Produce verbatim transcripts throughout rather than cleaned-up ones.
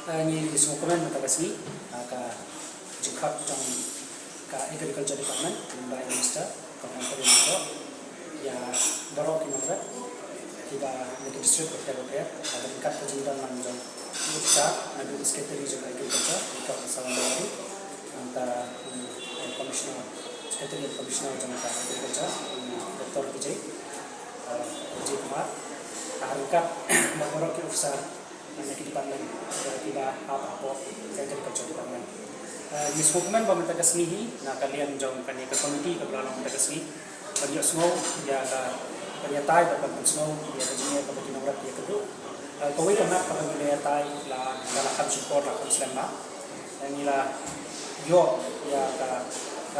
Ngi sngewkmen mynta ka sngi, ka jingkhot jong ka Agriculture Department lyngba i Minister ka Hon Karen Kyrjoh ïa baroh ki nongrep kiba na ki district bapher bapher, ryngkat ka jingdon lang jong u officer naduh u secretary jong ka Agriculture, i Doctor Sawan Mawri, nangta i Commissioner, Secretary and Commissioner jong ka Agriculture, Doctor Vijay, Vijay Kumar, ryngkat bad baroh ki officer na ki department kiba hap hapoh ka Agriculture Department. Ngi sngewkmen ba mynta ka sngi hi na ka liang jong kane ka committee kaba la long mynta ka sngi ban ïohsngew ïa ka, ban ïatai bad ban pynsngew ïa ka jingeh kaba ki nongrep ki ïakynduh. Kawei ka mat kaba ngi la ïatai la, la kham shipor la kham slem bha. Ngi la ïoh ïa ka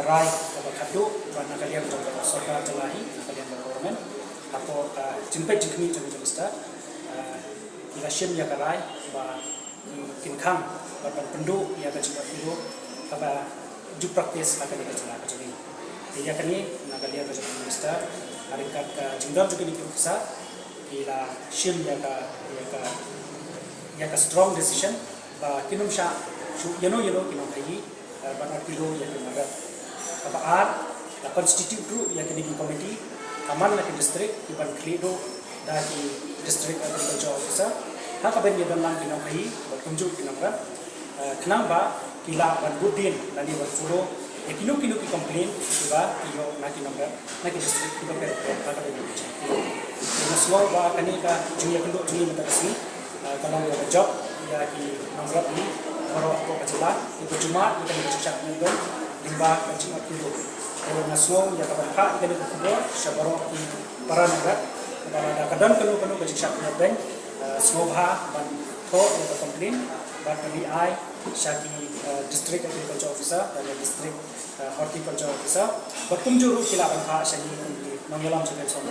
rai kaba khatduh bad na ka liang jong ka sorkar jylla hi, na ka liang ka government, hapoh ka jingpeit jingkhmih jong u Minister, ki la shim ïa ka rai ba kin khang bad ban pynduh ïa ka jingpynduh kaba ju practice ha kane ka jylla ka jong ngi. Te ïa kane na ka liang ka jong u Minister, ryngkat ka jingdon jong kine ki officer, ki la shim ïa ka, ïa ka, ïa ka strong decision ba kin ym shah shu ïano ïano ki nongkhaïi ban ot kilo ïa ki nongrep. Kaba ar, la constitute ruh ïa kine ki committee ha man la ki district kiban khlieh duh da ki District Agriculture Officer ha kaban ïadon lang ki nongkhaïi bad kumjuh ki nongrep, khnang ba ki lah ban bud dien lane ban follow ïa kino kino ki complaint kiba ki ïoh na ki nongrep na ki district kiba pher pher ha kaban ïadon lang. Nga sngew ba kane ka jingïakynduh jong ngi mynta ka sngi ka long kaba jop ïa ki nongrep ngi baroh hapoh ka jylla kiba ju mad ïa kane ka jingshah pynïadon lyngba ka jingïakynduh. Te nga sngew ïa kaban phah ïa kane ka khubor sha baroh ki para nongrep ba lada ka don kano kano ka jingshah pynïadon, sngewbha ban thoh ïa ka complaint bad ban ai sha ki District Agriculture Officer bad District Horticulture Officer bad kumjuh ruh ki lah ban phah sha ngi kum ki nongïalam jingïaseng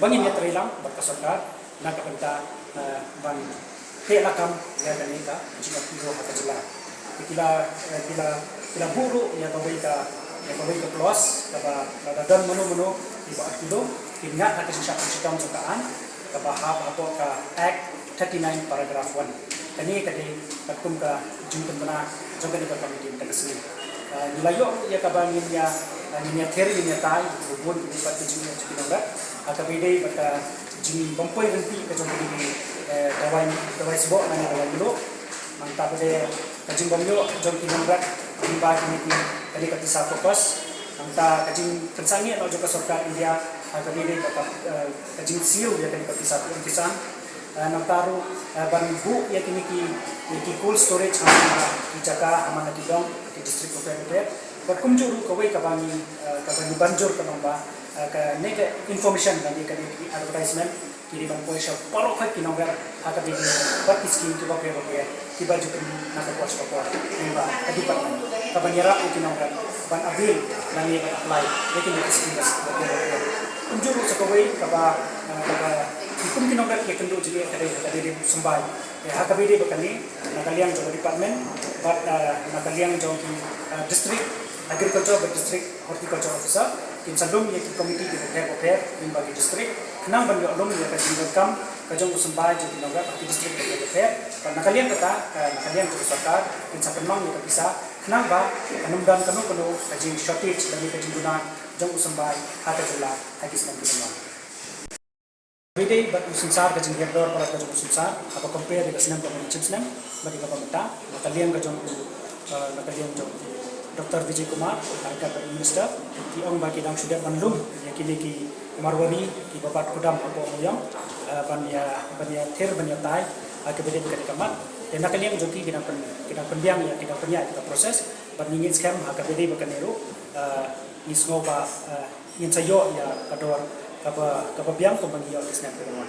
ba ngin ïatreilang bad ka sorkar na ka bynta ban teh lakam ïa kane ka jingïakynduh ha ka jylla. Te ki la, ki la, ki la buh ruh ïa kawei ka, ïa kawei ka clause kaba lada don mano mano kiba ot kilo kin ngat ha ka jingshah pynshitom jong ka aiñ kaba hap hapoh ka Act thirty-nine paragraph one. Kane ka dei katkum ka jingpynbna jong kane ka committee mynta ka sngi. Ngi la ïoh ruh ïa kaba ngin ïa, ngin ïa ther ngin ïa tai bun bun ki pat ki jingïa jong ki nongrep ha kaba ïadei bad ka jingbym poi ryntih ka jong kine ki dawai, dawai sboh lane dawai mluh. Nangta pat ka jingbym ïoh jong ki nongrep lyngba kine ki, kane ka pisa FOCUS. Nangta ka jingpynsangeh noh jong ka sorkar India ha kaba ïadei bad ka jingseal ïa kane ka pisa PM Kisan. Nangta ruh ban buh ïa kine ki, ïa ki cold storage ha man la ki jaka, ha man la ki dong, ki district bapher bapher. Bad kumjuh ruh kawei kaba ngi, kaba ngi ban jur ka long ba kane ka information lane kane ka advertisement ki dei ban poi sha baroh khoit ki nongrep ha kaba ïadei bad ki skim kiba pher bapher kiba ju pynmih na ka por sha ka por. Lyngba ka department kaban ïarap ïa ki nongrep ban avail lane ban apply ïa kine ki skim bapher bapher. Kumjuh ruh sa kawei kaba, kaba ki kum ki nongrep ki ïakynduh jingeh ka dei, ka dei u symbai. Ha kaba ïadei bad kane na ka liang jong ka department bad na ka liang jong ki District Agriculture bad District Horticulture Officer kin sa lum ïa ki committee kiba pher bapher lyngba ki district khnang ban ïoh lum ïa ka jingdonkam ka jong u symbai jong ki nongrep ha ki district bapher bapher. Bad na ka liang kata, na ka liang jong ka sorkar kin sa pynlong ïa ka pisa khnang ba kan ym don kano kano ka jingshortage lane ka jingduna jong u symbai ha ka jylla ha ki snem kiban wan. Kaba ïadei bad u synsar, ka jinghiar dor palat ka jong u synsar haba compare ïa ka snem kaba mynta snem bad ïa kaba mynta, na ka liang ka jong u, na ka liang jong u Doctor Vijay Kumar, ha ryngkat bad u Minister, ki ong ba ki dang shu dep ban lum ïa kine ki Marwari kiba bat kudam hapoh Mawiong ban ïa, ban ïa ther ban ïa tai ha kaba ïadei bad kane ka mat. Te na ka liang jong ki ki dang pyn, ki dang pynbiang ïa, ki dang pynïaid ïa ka process bad ngi ngeit skhem ha kaba ïadei bad kane ruh ngi sngew ba ngin sa ïoh ïa ka dor kaba, kaba biang kumba ngi ïoh ki snem kiba wan.